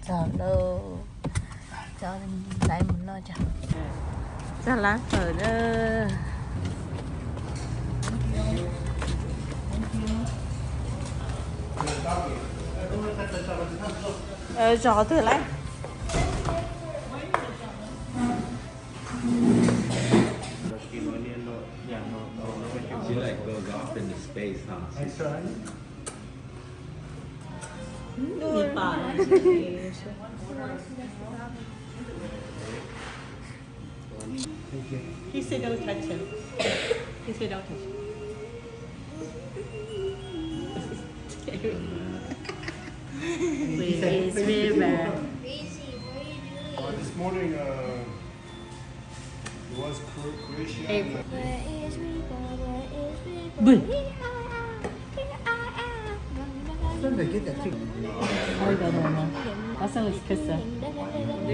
Txog lauj, txog lawv mus noj tso. Txog lab fawm na. Zos twg lauj? She like goes off into space, huh? He said don't touch him. He said don't touch him. Where is River? Uh, this morning, uh, it was Cro-, Croatia. Hey. And, uh, Where is River? Where is River? Boo. Here I am. Here I am. Where the hell am I? That's not his kiss. They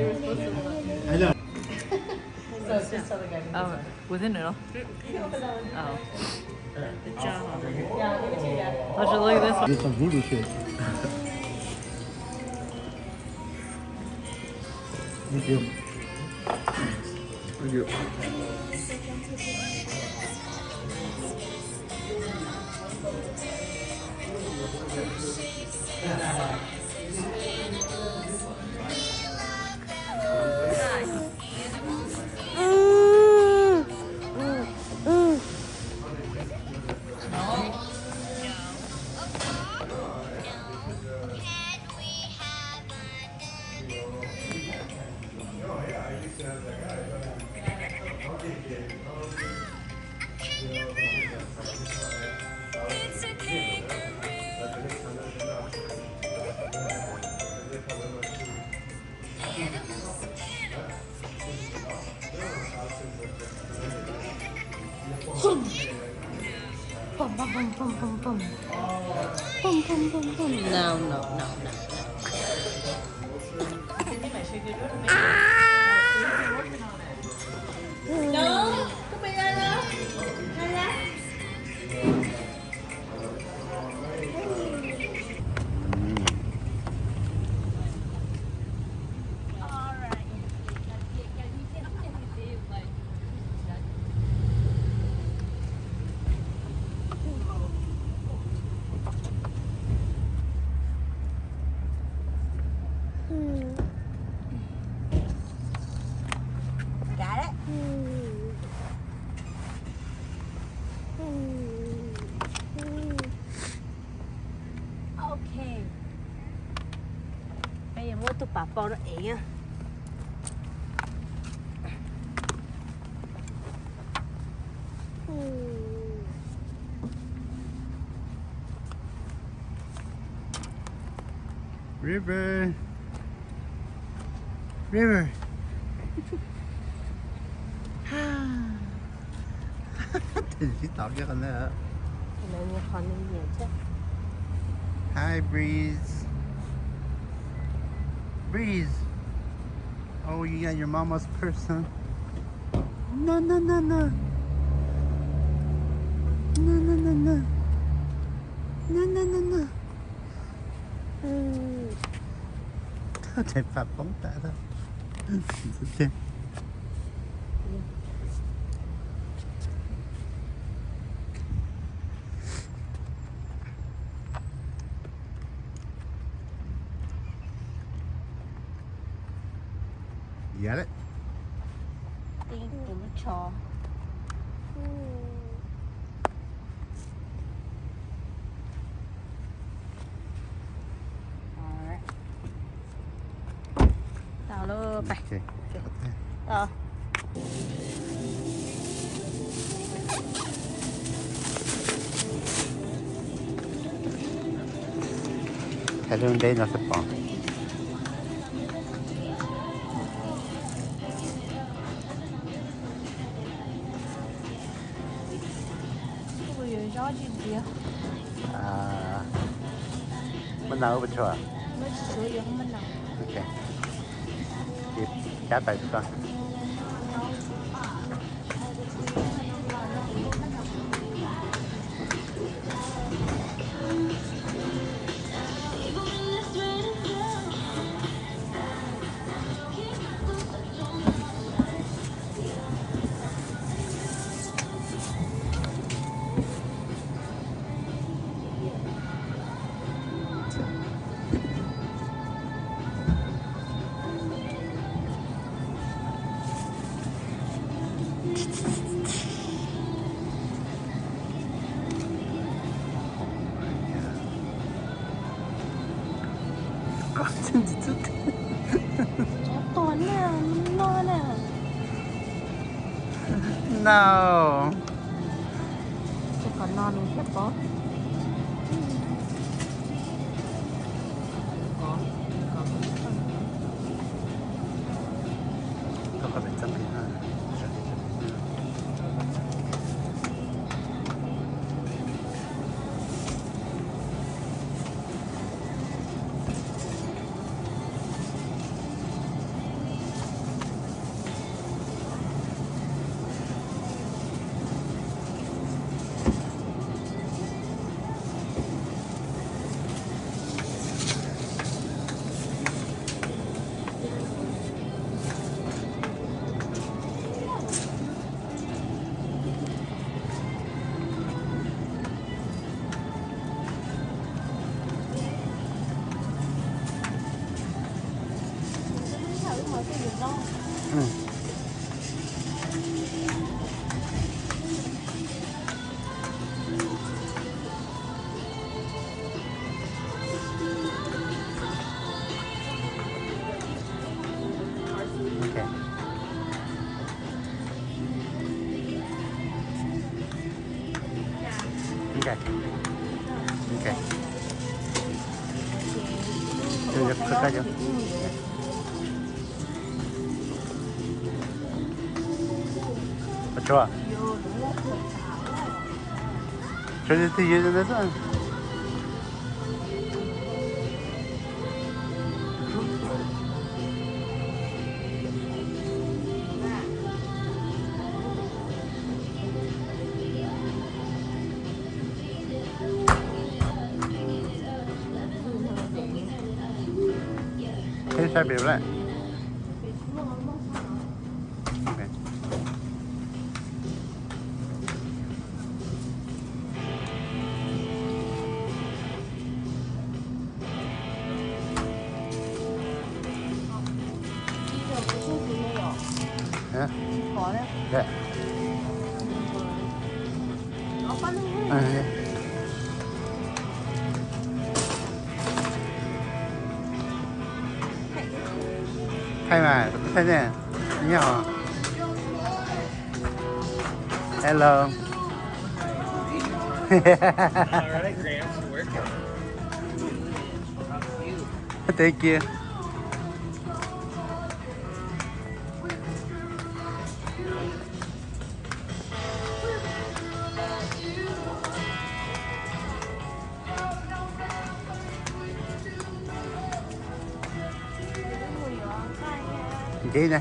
were supposed to. I know. So it's just other guy. Oh, within it all. Oh. Good job. Yeah, give it to your dad. Let's just look at this one. Get some voodoo shit. Thank you. Thank you. Pum, pum, pum, pum, pum, pum. Pum, pum, pum, pum. No, no, no, no, no. Ah! No, come here, no. Got it? Okay. Peb yuav muab tus pam pau no ev. River. River. Sib tau kiag qhov ntawd. Hi, Breeze. Breeze. Oh, you got your mama's purse, huh? No, no, no, no. No, no, no, no. No, no, no, no. Tseem pam poob tas. Got it. Tib tus lub tsho. Tau lawm, pais. Ok. Tau. Hais lub npe no xwb pom. Muab no ua tshua. Ok. Ces cab tais rau koj. Tus ntxim txub tiag. Tua na, no na. No. Ces qhov no nws thiaj pom. Ok. Ok. Ok. Ua tsuag. Tsuag twg ywg ntawd xwb. Thấy sai biệt lắm. Ok. Hả? Dạ. À, dạ. Thay mà, thay nè. Anh em hả? Hello. Thank you. Dễ nè.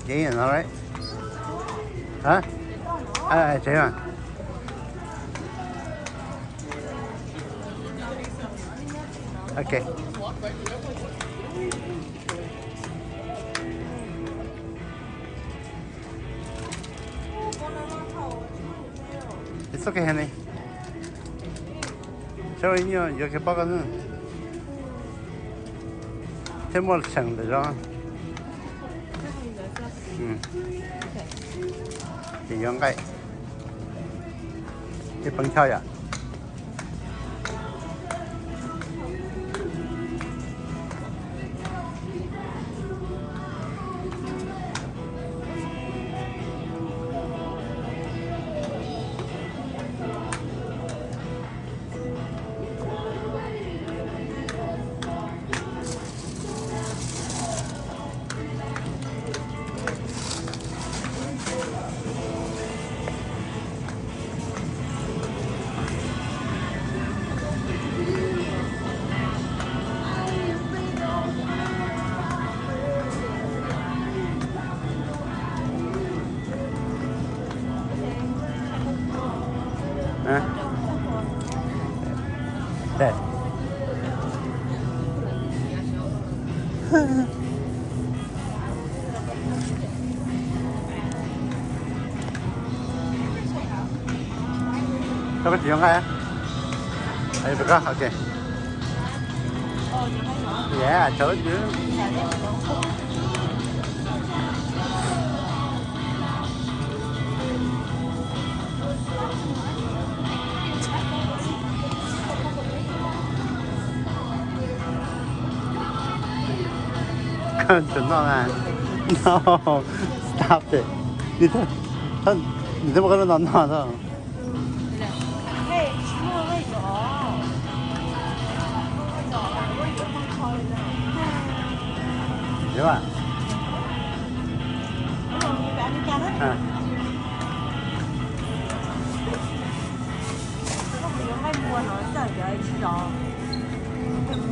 Dễ nè, nó đấy. Hả? À, à, dễ mà. Ok. It's okay, honey. Sawv ib nyuag yuav kev pob koj thiab muaj seem ntawm zos. Ces yuav nqaij. Ib peev choj yom. Koj tsis yuav nqaij? Ai, rau koj, ok. Yeah, I told you. Tsis noj na. No, stop it. Nws twb, nws twb muaj koj lub no noj xwb.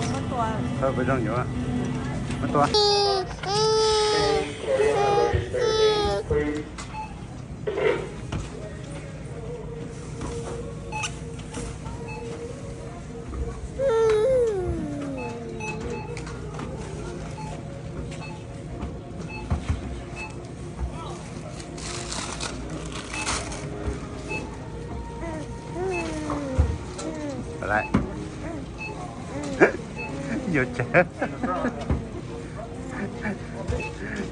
Muab tua. Yuav tsawg.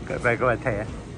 Kawm pais koj pais them.